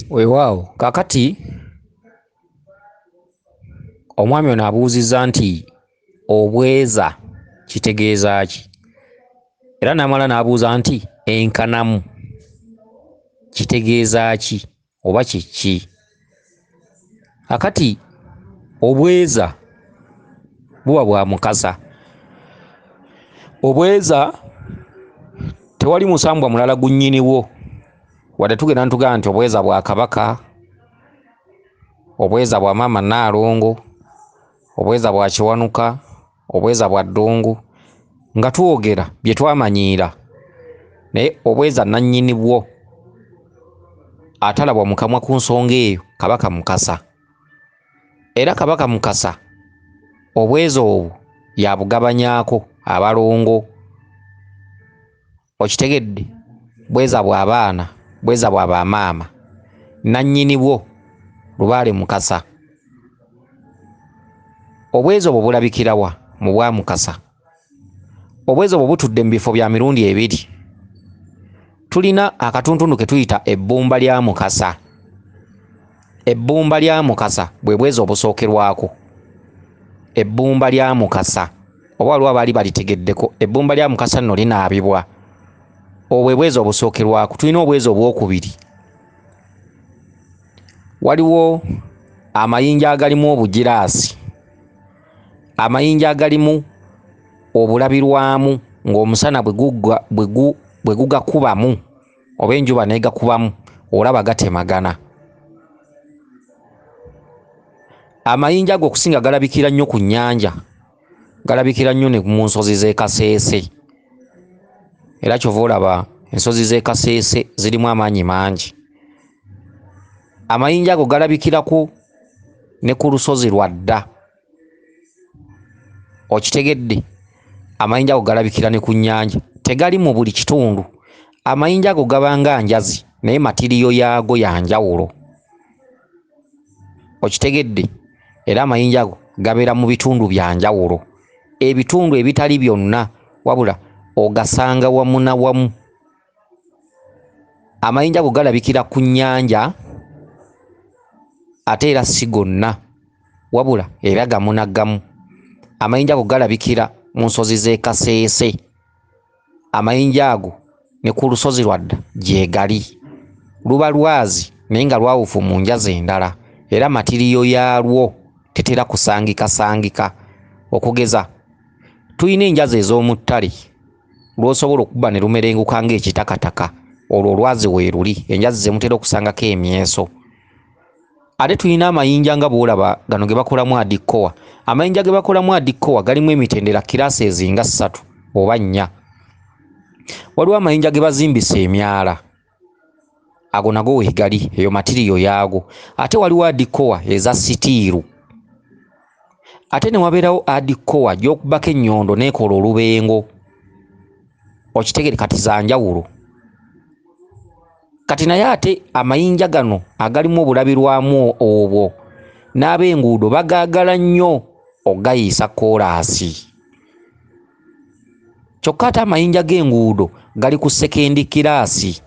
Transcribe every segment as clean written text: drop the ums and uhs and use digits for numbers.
Weewaawo, kaakati omwami ono abuuzizza nti obweza kitegeeza ki? Era n'amala n'abuuza nti enkanamu kitegeeza ki oba kiki? Kaakati obweza buba bwa Mukasa. Obweza tewali musambwa mulala gunnyiniwo, wadde tugenda ntugamba nti obweza bwa Kabaka, obweza bwa Maama Nnaalongo, obweza bwa Kiwanuka, obweza bwa Ddungu, nga twogera bye twamanyiira, naye obweza nannyini bwo atalabwa mu kamwa ku nsonga eyo Kabaka Mukasa. Era Kabaka Mukasa obweza obwo yabugabanyaako abalongo. Okitegedde? Bweza bwa baana, bweza bwa bamaama, nannyini bwo Lubaale Mukasa. Obweza obwo bulabikira wa? Mu bwa Mukasa. Obweza obwo butudde mu bifo bya mirundi ebiri. Tulina akatuntundu ke tuyita ebbumba lya Mukasa. Ebbumba lya Mukasa bwe bweza obusookerwako. Ebbumba lya Mukasa oba waliwo abaali balitegeddeko, ebbumba lya Mukasa nno linaabibwa. Obwo bwe bweza obusookerwako. Tulina obweza obwokubiri. Waliwo amayinja agalimu obugiraasi, amayinja agalimu obulabirwamu ng'omusana bwe gugakubamu oba enjuba n'egakubamu olaba gatemagana. Amayinja ago okusinga galabikira nnyo ku nnyanja, galabikira nnyo ne mu nsozi z'e Kaseese. Era kyova olaba ensozi z'e Kaseese zirimu amaanyi mangi. Amayinja ago galabikirako ne ku lusozi Lwadda. Okitegedde? Amayinja ago galabikira ne ku nnyanja. Tegali mu buli kitundu. Amayinja ago gaba nga njazi, naye matiriyo yaago ya njawulo. Okitegedde? Era amayinja ago gabeera mu bitundu bya njawulo, ebitundu ebitali byonna, wabula ogasanga wamu na wamu. Amayinja ago galabikira ku nnyanja, ate era si gonna, wabula era gamu na gamu. Amayinja ago galabikira mu nsozi z'e Kaseese. Amayinja ago ne ku lusozi Lwadda gye gali. Luba lwazi naye nga lwawufu mu njazi endala, era matiriyo yaalwo tetera kusangikasangika. Okugeza tulina enjazi ez'omu ttale lw'osobola okuba ne lumerenguka ng'ekitakataka, olwo olwazi weeruli, enjazi ze mutera okusangako emyeso. Ate tulina amayinja nga bw'olaba gano ge bakolamu adikkowa. Amayinja ge bakolamu adikkowa galimu emitendera classes nga 3 oba 4. Waliwo amayinja ge bazimbisa emyala, ago nago weegali, eyo matiriyo yaago. Ate waliwo adikkowa eza sitiiru. Ate ne wabeerawo adikkowa gy'okubako ennyondo n'ekola olubengo. Okitegere? Kati za njawulo. Kati naye ate amayinja gano agalimu obulabirwamu obwo n'ab'enguudo bagaagala nnyo ogayiisa koolaasi. Kyokka ate amayinja g'enguudo gali ku sekendi kiraasi.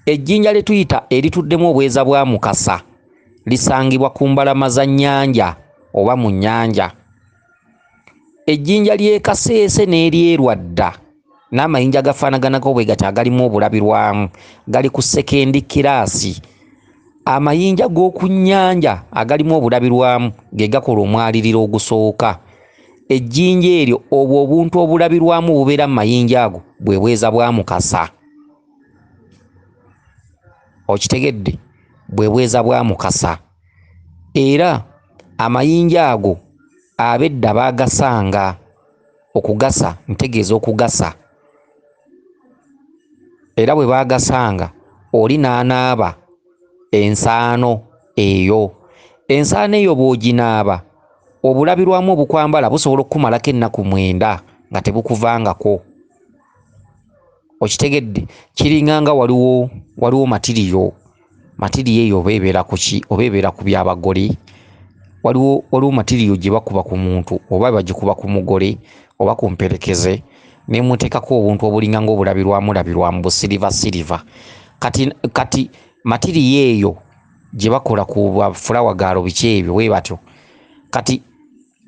Ejjinja lye tuyita erituddemu obweza bwa Mukasa lisangibwa ku mbalama za nnyanja oba mu nnyanja. Ejjinja ly'e Kaseese n'ery'e Lwadda n'amayinja gafaanaganako bwe gati agalimu obulabirwamu gali ku sekendi kiraasi. Amayinja g'oku nnyanja agalimu obulabirwamu ge gakola omwaliriro ogusooka. Ejjinja eryo obwo obuntu obulabirwamu bubeera mu mayinja ago bwe bweza bwa Mukasa. Okitegedde? Bwe bweza bwa Mukasa. Era amayinja ago ab'edda baagasanga okugasa, ntegeeza okugasa. Era bwe baagasanga oli n'anaaba ensaano eyo. Ensaano eyo bw'oginaaba obulabirwamu obukwambala busobola okukumalako ennaku 9 nga tebukuvangako. Okitegedde? Kiringa nga waliwo matiriyo. Matiriyo eyo oba ebeera ku ki? Oba ebeera ku byabagole. Waliwo matiriyo gye bakuba ku muntu oba bagikuba ku mugole oba ku mperekeze, ne muteekako obuntu obulinga ng'obulabirwamu labirwamu bu siliva siliva. Kati Matiriyo eyo gye bakola ku bwafulawa gaalo biki ebyo bwe batyo. Kati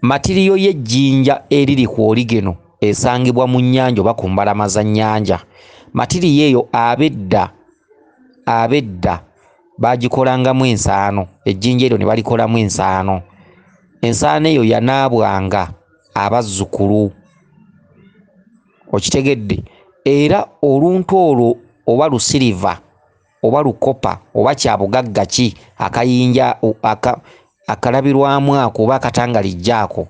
matiriyo y'ejjinja eriri ku oligeno esangibwa mu nnyanja oba ku mbalama za nnyanja. Matiriyo eyo ab'edda baagikolangamu ensaano, ejjinja eryo ne balikolamu ensaano. Ensaano eyo yanaabwanga abazzukulu. Okitegedde? Era oluntu olwo oba lusiriva oba lukopa oba kyabugagga ki akayinja akalabirwamu ako oba akatangalijja ako,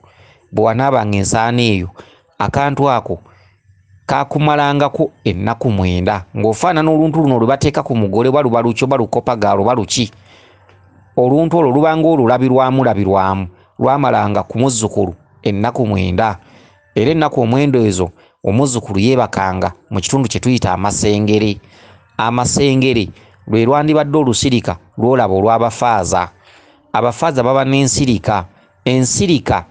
bwe wanaabanga ensaano eyo, akantu ako kakumalangako ennaku 9 ng'ofaanana oluntu luno lwe bateeka ku mugole oba luba luki oba lukopa gaalo oba luki. Oluntu olwo lubanga olulabirwamu labirwamu, lwamalanga ku muzzukulu ennaku 9. Era ennaku 9 ezo omuzzukulu yeebakanga mu kitundu kye tuyita amasengere. Amasengere lwe lwandibadde olusirika lw'olaba olw'abafaaza. Abafaaza baba n'ensirika. Ensirika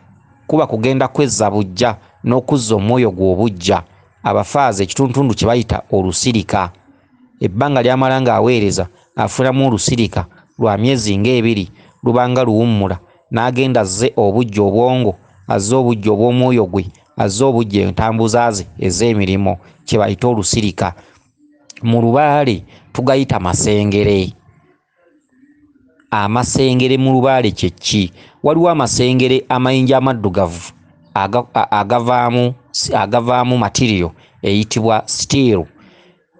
kuba kugenda kwezza buggya n'okuzza omwoyo gwe obuggya. Abafaaza ekitundutundu kye bayita olusirika. Ebbanga ly'amala ng'aweereza afunamu olusirika lwa myezi ng'ebiri, lubanga luwummula, n'agenda azze obuggya obwongo, azze obuggya obw'omwoyo gwe, azze obuggya entambuza ze ez'emirimu, kye bayita olusirika. Mu lubaale tugayita masengere. Amasengere mu lubaale kye ki? Waliwo amasengere amayinja amaddugavu agavaamu matiriyo eyitibwa steel.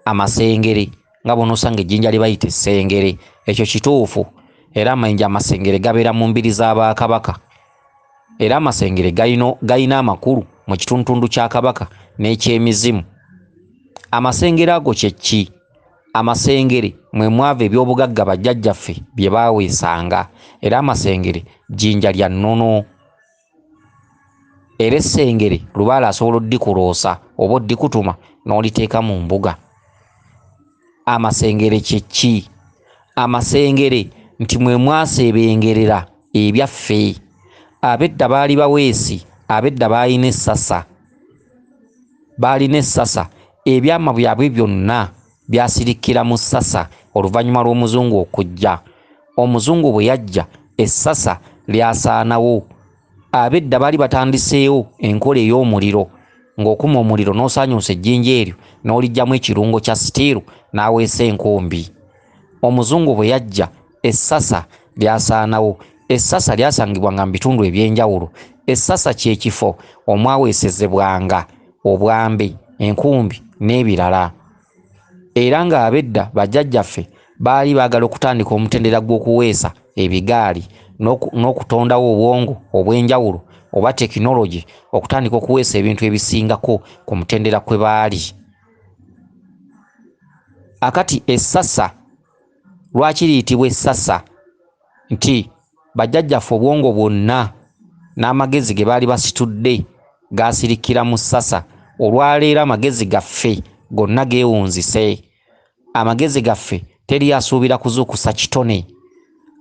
Amasengere nga bw'onoosanga ejjinja lye bayita essengere, ekyo kituufu. Era amayinja amasengere gabeera mu mbiri z'Abakabaka. Era amasengere galina amakulu mu kitundutundu kya Kabaka n'ekyemizimu. Amasengere ago kye ki? Amasengere mwe mwava ebyobugagga bajjajjaffe bye baaweesanga. Era amasengere jjinja lya nnono. Era essengere lubaale asobola oddikuloosa oba oddikutuma n'oliteeka mu mbuga. Amasengere kye ki? Amasengere nti mwe mwaseebengerera ebyaffe. Ab'edda baali baweesi, ab'edda baalina essasa. Baalina essasa. Ebyama byabwe byonna byasirikira mu ssasa oluvannyuma lw'omuzungu okujja. Omuzungu bwe yajja, essasa lyasaanawo. Ab'edda baali batandiseewo enkola ey'omuliro, ng'okuma omuliro n'osaanyusa ejjinja eryo n'oliggyamu ekirungo kya sitiiru n'aweesa enkumbi. Omuzungu bwe yajja, essasa lyasaanawo. Essasa lyasangibwanga mu bitundu eby'enjawulo. Essasa kye kifo omwaweesezebwanga obwambe, enkumbi n'ebirala. Era ng'ab'edda bajjajjaffe baali baagala okutandika omutendera gw'okuweesa ebigaali n'okutondawo obwongo obw'enjawulo oba tekinologi okutandika okuweesa ebintu ebisingako ku mutendera kwe baali. Akati essasa lwaki liyitibwa essasa? Nti bajjajjaffe obwongo bwonna n'amagezi ge baali basitudde gaasirikira mu ssasa. Olwaleero amagezi gaffe gonna geewunzise. Amagezi gaffe teri asuubira kuzuukusa kitone.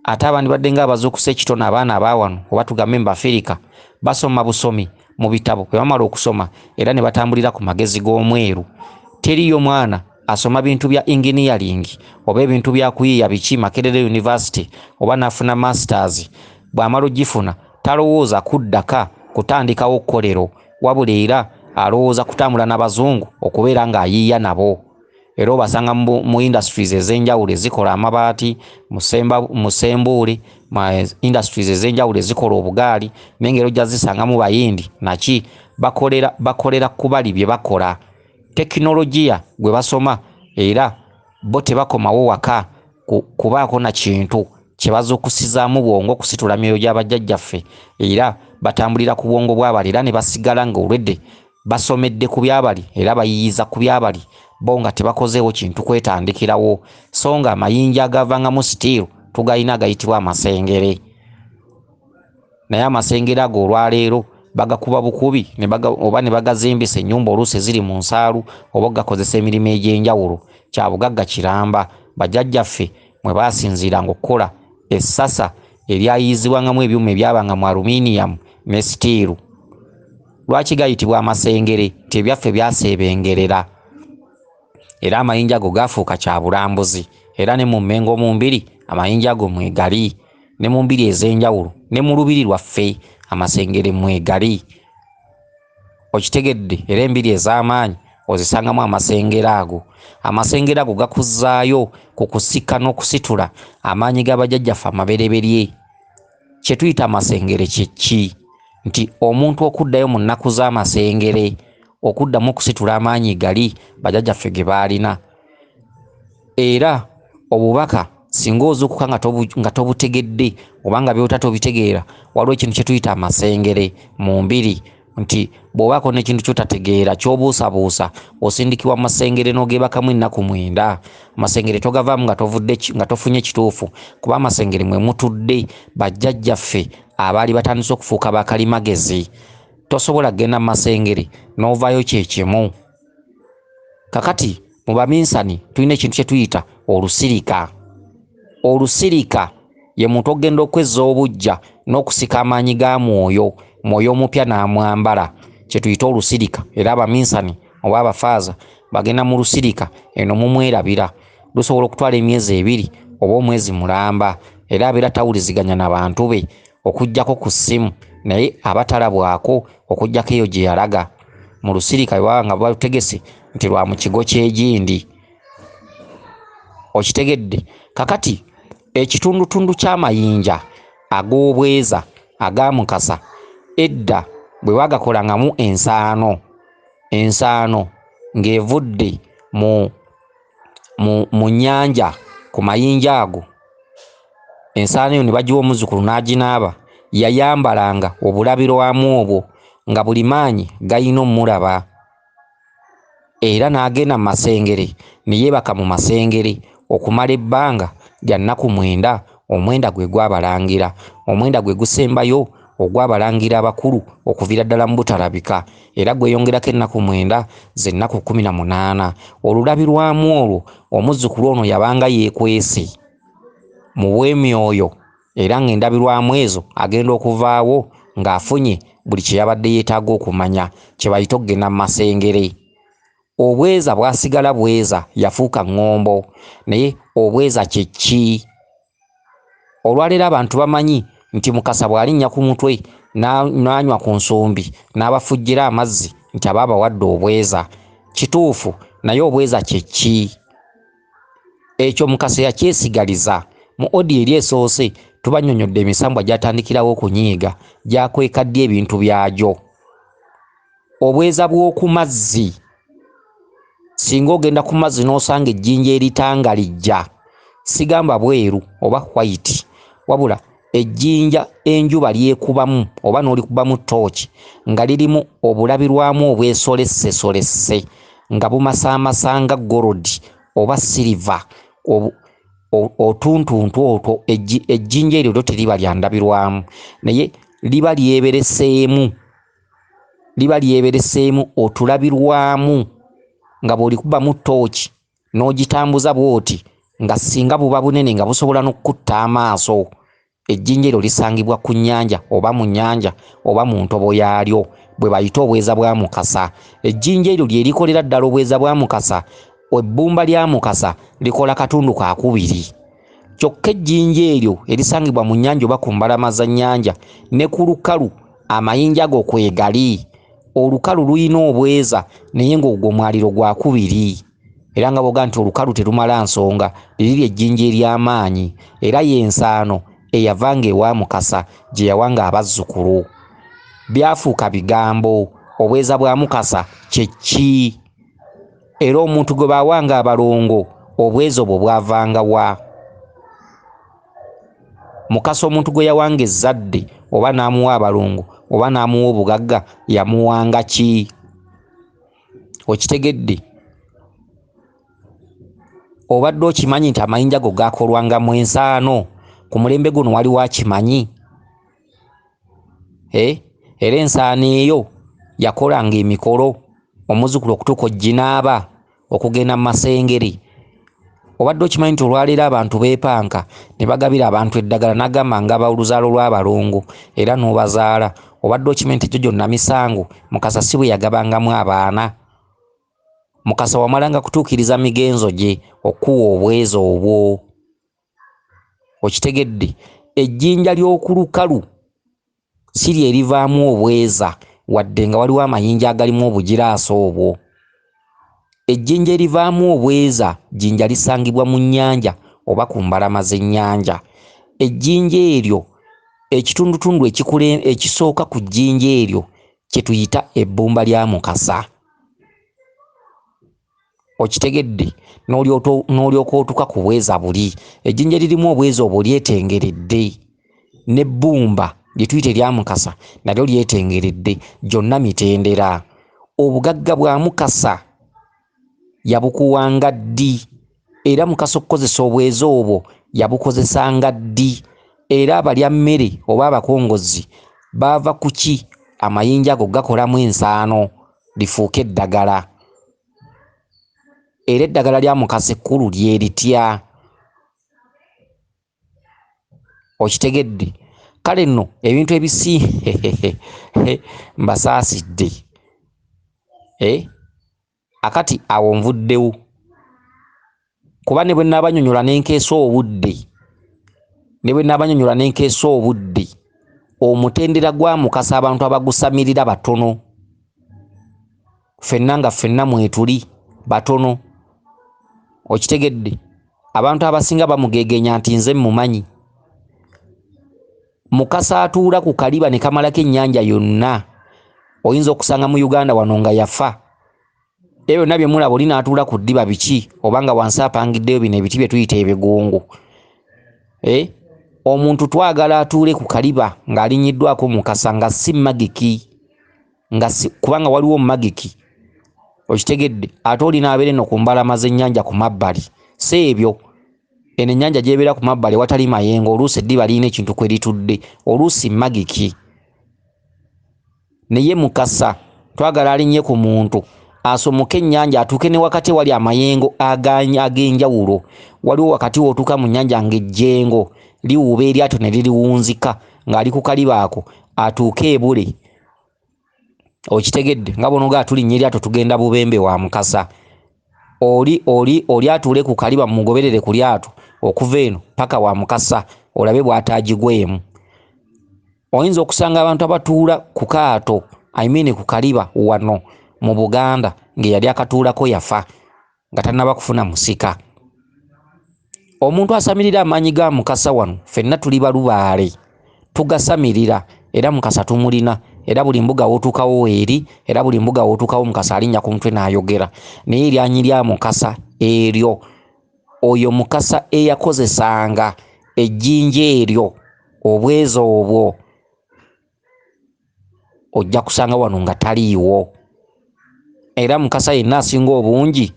Ate abandibadde ng'abazuukusa ekitone abaana abaawano oba tugambe mu Bafirika basoma busomi mu bitabo, bwe bamala okusoma era ne batambulira ku magezi g'omweru. Teriyo mwana asoma bintu bya engineering oba ebintu bya kuyiiya biki Makerere University oba n'afuna masters, bw'amala ogifuna talowooza kuddaka kutandikawo kkolero, wabula era alowooza kutambula n'abazungu okubeera ng'ayiiya nabo. Era obasanga mu industries ez'enjawulo ezikola amabaati, mu Ssembuule, industries ez'enjawulo ezikola obugaali, n'engeri ojja zisangamu Bayindi naki bakolera kubali bye bakola. Tekinologiya gwe basoma era bo tebakomawo waka kubaako na kintu kye bazuukusizaamu bwongo okusitula myoyo gy'abajjajjaffe, era batambulira ku bwongo bw'abali era ne basigala ng'olwedde basomedde ku byabali era bayiiyiza ku byabali, bo nga tebakozeewo kintu kwetandikirawo. So nga amayinja agavangamu sitiiru tugayina agayitibwa amasengere. Naye amasengere ago olwaleero bagakuba bukubi oba ne bagazimbisa ennyumba oluusi eziri mu nsaalu oba okugakozesa emirimu egy'enjawulo. Kya bugagga kiramba. Bajjajjaffe mwe baasinziiranga okukola essasa eryayiizibwangamu ebyuma ebyabanga mu aluminium ne sitiiru. Lwaki gayitibwa amasengere? Nti ebyaffe byaseebengerera. Era amayinja ago gaafuuka kya bulambuzi. Era ne mu Mmengo mu mbiri amayinja ago mwegali, ne mu mbiri ez'enjawulo, ne mu lubiri lwaffe amasengere mwegali. Okitegedde? Era embiri ez'amaanyi ozisangamu amasengere ago. Amasengere ago gakuzzaayo ku kusika n'okusitula amaanyi g'abajjajjaffe amabereberye. Kye tuyita amasengere kye ki? Nti omuntu okuddayo mu nnaku z'amasengere, okuddamu okusitula amaanyi gali bajjajjaffe ge baalina. Era obubaka singa ozuukuka nga tobutegedde oba nga by'ota tobitegeera, waliwo ekintu kye tuyita amasengere mu mbiri, nti bw'obaako n'ekintu ky'otategeera ky'obuusabuusa, osindikibwa mu masengere n'ogeebakamu ennaku 9. Amasengere togavaamu nga tofunye kituufu, kuba amasengere mwe mutudde bajjajjaffe abaali batandise okufuuka bakalimagezi. Tosobola kugenda mu masengere n'ovaayo kye kimu. Kakati mu baminsani tulina ekintu kye tuyita olusirika. Olusirika ye muntu ogenda okwezza obuggya n'okusika amaanyi ga mwoyo, mwoyo omupya n'amwambala, kye tuyita olusirika. Era abaminsani oba abafaaza bagenda mu lusirika eno mumwerabira, lusobola okutwala emyezi 2 oba omwezi mulamba, era abeera tawuliziganya na bantu be okuggyako ku ssimu, naye aba talabwako okuggyako eyo gye yalaga. Mu lusirika bwe baba nga balutegese nti lwa mu kigo ky'egindi. Okitegedde? Kakati ekitundutundu ky'amayinja ag'obweza aga Mukasa edda bwe baagakolangamu ensaano, ensaano ng'evudde mu nnyanja ku mayinja ago, ensaano eyo ne bagiwa omuzzukulu n'aginaaba, yayambalanga obulabirwamu obwo nga buli maanyi gayina omulaba. Era n'agenda mu masengere ne yeebaka mu masengere okumala ebbanga lya nnaku 9. Omwenda gwe gw'abalangira, omwenda gwe gusembayo ogw'abalangira abakulu okuviira ddala mu butalabika, era gweyongerako ennaku 9 ze nnaku 18. Olulabirwamu olwo omuzzukulu ono yabanga yeekwese mu bw'emyoyo, era ng'endabirwamu ezo agenda okuvaawo ng'afunye buli kye yabadde yeetaaga okumanya, kye bayita okugenda mu masengere. Obweza bwasigala bweza, yafuuka ŋŋombo. Naye obweza kye ki? Olwaleero abantu bamanyi nti Mukasa bw'alinnya ku mutwe n'anywa ku nsumbi n'abafujjira amazzi nti aba abawadde obweza. Kituufu, naye obweza kye ki? Ekyo Mukasa yakyesigaliza. Mu odi eri esoose tubannyonnyodde emisambwa gy'atandikirawo okunyiiga, gyakweka ddi ebintu byagyo. Obweza bw'oku mazzi, singa ogenda ku mazzi n'osanga ejjinja eritangalijja, sigamba bweru oba white, wabula ejjinja enjuba lyekubamu oba n'olikubamu ttooki nga lirimu obulabirwamu obwesolesesolese nga bumasaamasa nga gold oba silver, otuntuntu otwo, ejjinja eryo lyo teriba lya ndabirwamu, naye liba lyebereseemu, liba lyebereseemu otulabirwamu nga bw'olikubamu ttooki n'ogitambuza bw'oti nga singa buba bunene nga busobola n'okukutta amaaso. Ejjinja eryo lisangibwa ku nnyanja oba mu nnyanja oba mu ntobo yaalyo, bwe bayita obweza bwa Mukasa. Ejjinja eryo lye likolera ddala obweza bwa Mukasa. Ebbumba lya Mukasa likola katundu kaakubiri. Kyokka ejjinja eryo erisangibwa mu nnyanja oba ku mbalama za nnyanja ne ku lukalu amayinja ago kwegali. Olukalu lulina obweza naye ng'ogwo mwaliro gwakubiri. Era nga bw'ogamba nti olukalu terumala nsonga, liri ejjinja ery'amaanyi, era y'ensaano eyavanga ewa Mukasa gye yawanga abazzukulu. Byafuuka bigambo. Obweza bwa Mukasa kye ki? Era omuntu gwe baawanga abalongo obweza obwo bwavanga wa? Mukasa omuntu gwe yawanga ezzadde oba n'amuwa abalongo oba n'amuwa obugagga yamuwanga ki? Okitegedde? Obadde okimanyi nti amayinja go gaakolwangamu ensaano? Ku mulembe guno waliwo akimanyi? Era ensaano eyo yakolanga emikolo omuzzukulu okutuuka oginaaba okugenda mu masengere. Obadde okimanyi nti olwaleero abantu beepanka ne bagabira abantu eddagala n'agamba ngaba oluzaalo lw'abalongo era n'obazaala. Obadde okimanyi nti egyo gyonna misango Mukasa si bwe yagabangamu abaana? Mukasa wamalanga kutuukiriza migenzo gye okuwa obweza obwo. Okitegedde? Ejjinja ly'okulukalu si lye erivaamu obweza, wadde nga waliwo amayinja agalimu obugiraasi obwo. Ejjinja erivaamu obweza jjinja lisangibwa mu nnyanja oba ku mbalama z'ennyanja. Ejjinja eryo, ekitundutundu ekisooka ku jjinja eryo kye tuyita ebbumba lya Mukasa. Okitegedde? N'olyoka otuuka ku bweza buli. Ejjinja eririmu obweza obwo lyetengeredde, n'ebbumba lye tuyita erya Mukasa nalyo lyetengeredde. Gyonna mitendera. Obugagga bwa Mukasa yabukuwanga ddi? Era Mukasa okukozesa obweza obwo yabukozesanga ddi? Era abalya mmere oba abakongozzi baava ku ki amayinja ago gakolamu ensaano lifuuke eddagala? Era eddagala lya Mukasa ekkulu lye litya? Okitegedde? Kale nno ebintu ebisi mbasaasidde. Akati awo nvuddewo, kuba ne bwe nnaabanyonnyola ne nkeesa obudde, ne bwe nnaabanyonnyola ne nkeesa obudde, omutendera gwa Mukasa abantu abagusamirira batono. Ffenna nga ffenna mwetuli batono. Okitegedde? Abantu abasinga bamugeegenya nti nze mmumanyi. Mukasa atuula ku kaliba ne kamalako ennyanja yonna. Oyinza okusanga mu Uganda wano nga yafa. Ebyo byonna bye mulaba oli n'atuula ku ddiba biki, oba nga wansi apangiddeyo bino ebiti bye tuyita ebigungu. Omuntu twagala atuule ku kaliba ng'alinnyiddwako Mukasa nga si magiki, nga si, kubanga waliwo magiki. Okitegedde? Ate oli n'abeera eno ku mbalama z'ennyanja ku mabbali. Si ebyo. Eno ennyanja gy'ebeera ku mabbali watali mayengo, oluusi eddiba lirina ekintu kwe litudde, oluusi magiki. Naye Mukasa twagala alinnye ku muntu asomoke ennyanja atuuke ne wakati ewali amayengo ag'enjawulo. Waliwo wakati w'otuuka mu nnyanja ng'ejjengo liwuuba eryato ne liriwunzika ng'ali ku kaliba ako atuuke ebule. Okitegedde? Nga bw'onogaa tulinnya eryato tugenda Bubembe wa Mukasa. Oli atuule ku kaliba mumugoberere ku lyato okuva eno paka wa Mukasa olabe bw'ataagigwemu. Oyinza okusanga abantu abatuula ku kaato, I mean ku kaliba wano mu Buganda ng'eyali akatuulako yafa nga tannaba kufuna musika. Omuntu asamirira amaanyi ga Mukasa wano ffenna tuli balubaale, tugasamirira era Mukasa tumulina, era buli mbuga w'otuukawo weeri, era buli mbuga w'otuukawo Mukasa alinnya ku mutwe n'ayogera. Naye eryanyi lya Mukasa eryo, oyo Mukasa eyakozesanga ejjinja eryo, obweza obwo, ojja kusanga wano nga taliiwo. Era Mukasa yenna asinga obungi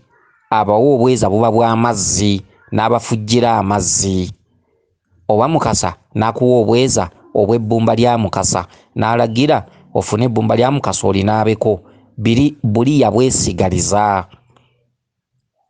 abawa obweza buba bw'amazzi n'abafujjira amazzi. Oba Mukasa n'akuwa obweza obw'ebbumba lya Mukasa n'alagira ofune ebbumba lya Mukasa olinaabeko, biri buli yabwesigaliza.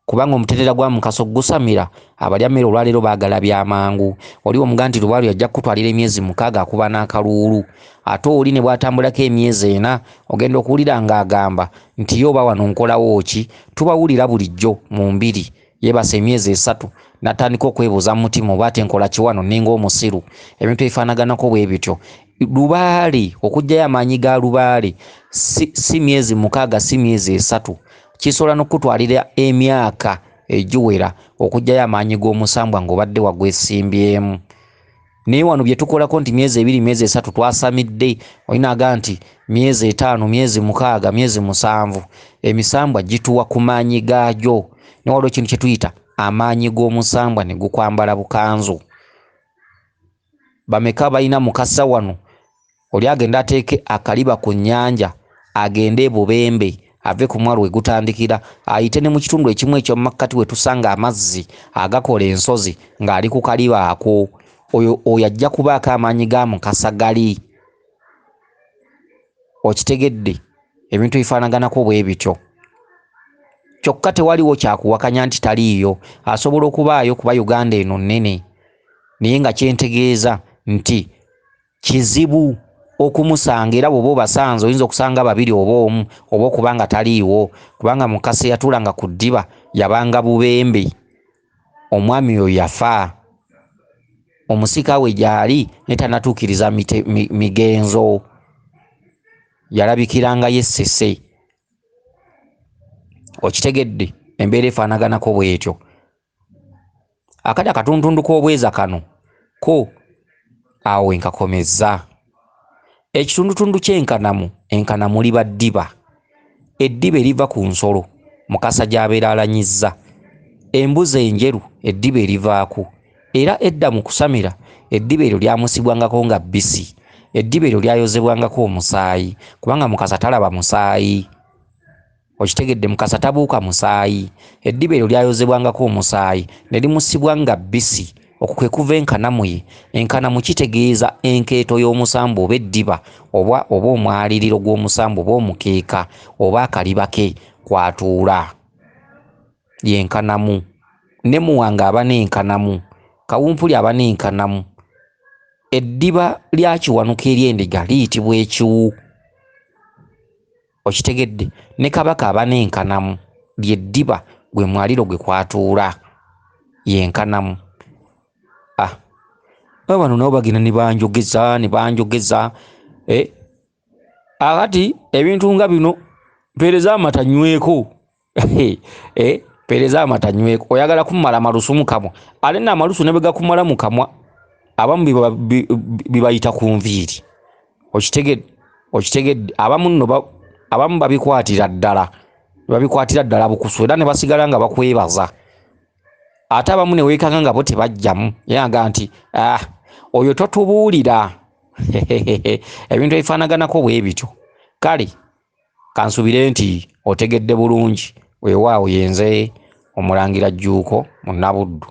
Kubanga omutendera gwa Mukasa okugusamira, abalya mmere olwaleero baagala bya mangu. Oli omuga nti Lubaale ajja kukutwalira emyezi 6 akuba n'akaluulu, ate oli ne bw'atambulako emyezi 4 ogenda okuwulira ng'agamba nti ye oba wano nkolawo ki? Tubawulira bulijjo mu mbiri. Yeebase emyezi 3 n'atandika okwebuuza mu mutima oba ate nkola ki wano nninga omusiru. Ebintu ebifaanaganako bwe bityo. Lubaale, okuggyayo amaanyi ga Lubaale si myezi 6, si myezi 3. Kisobola n'okukutwalira emyaka egiwera okuggyayo amaanyi g'omusambwa ng'obadde wagwesimbyemu. Naye wano bye tukolako nti myezi 2, myezi 3 twasamidde, olina aga nti myezi 5, myezi 6, myezi 7, emisambwa gituwa ku maanyi gaagyo. Naye waliwo ekintu kye tuyita amaanyi g'omusambwa ne gukwambala bukanzu. Bameka balina Mukasa wano? Oli agenda ateeke akaliba ku nnyanja, agende e Bubembe, ave ku mwalo we gutandikira, ayite ne mu kitundu ekimu eky'omu makkati we tusanga amazzi agakola ensozi ng'ali ku kaliba ako. Oyo ajja kubaako amaanyi ga Mukasa gali. Okitegedde? Ebintu ebifaanaganako bwe bityo. Kyokka tewaliwo kyakuwakanya nti taliiyo. Asobola okubaayo kuba Uganda eno nnene. Naye nga kyentegeeza nti kizibu okumusanga, era bw'oba obasanze oyinza okusanga babiri oba omu, oba okuba nga taliiwo, kubanga Mukasa eyatuulanga ku ddiba yabanga bubembe. Omwami oyo yafa, omusika we gy'ali naye tannatuukiriza migenzo, yalabikiranga ye Ssese. Okitegedde? Embeera efaanaganako bw'etyo. Akati akatundutundu k'obweza kano ko awo enkakomezza. Ekitundutundu ky'enkanamu, enkanamu liba ddiba. Eddiba eriva ku nsolo Mukasa gy'abeera alanyizza. Embuzi enjeru eddiba erivaako, era edda mu kusamira eddiba eryo lyamusibwangako nga bbisi. Eddiba eryo lyayozebwangako omusaayi, kubanga Mukasa talaba musaayi. Okitegedde? Mukasa tabuuka musaayi. Eddiba eryo lyayozebwangako omusaayi ne limusibwa nga bbisi. Okwo kwe kuva enkanamu ye. Enkanamu kitegeeza enkeeto y'omusambu oba eddiba oba omwaliriro gw'omusambu oba omukeeka oba akaliba ke kw'atuula. Ye nkanamu. Ne Muwanga aba n'enkanamu, Kawumpuli aba n'enkanamu. Eddiba lya Kiwanuka ery'endiga liyitibwa ekiwu. Okitegedde? Ne Kabaka aba n'enkanamu, ly'eddiba gwe mwaliro gwe kw'atuula. Ye nkanamu. Bano nabo bagenda ne banjogeza ne banjogeza. Akati ebintu nga bino, mpeereza amata nyweko. Mpeereza amata nyweko. Oyagala kummala malusu mu kamwa, ate nno amalusu ne bwe gakumala mu kamwa, abamu bibayita ku nviiri. Okitegedde? Okitegedde? Abamu nno abamu babikwatira ddala, babikwatira ddala bukusu, era ne basigala nga bakwebaza. Ate abamu ne weekanga nga bo tebajjamu, yanga nti oyo totubuulira. Ebintu ebifaanaganako bwe bityo. Kale kansubire nti otegedde bulungi. Weewaawo, yenze Omulangira Jjuuko Munnabuddu.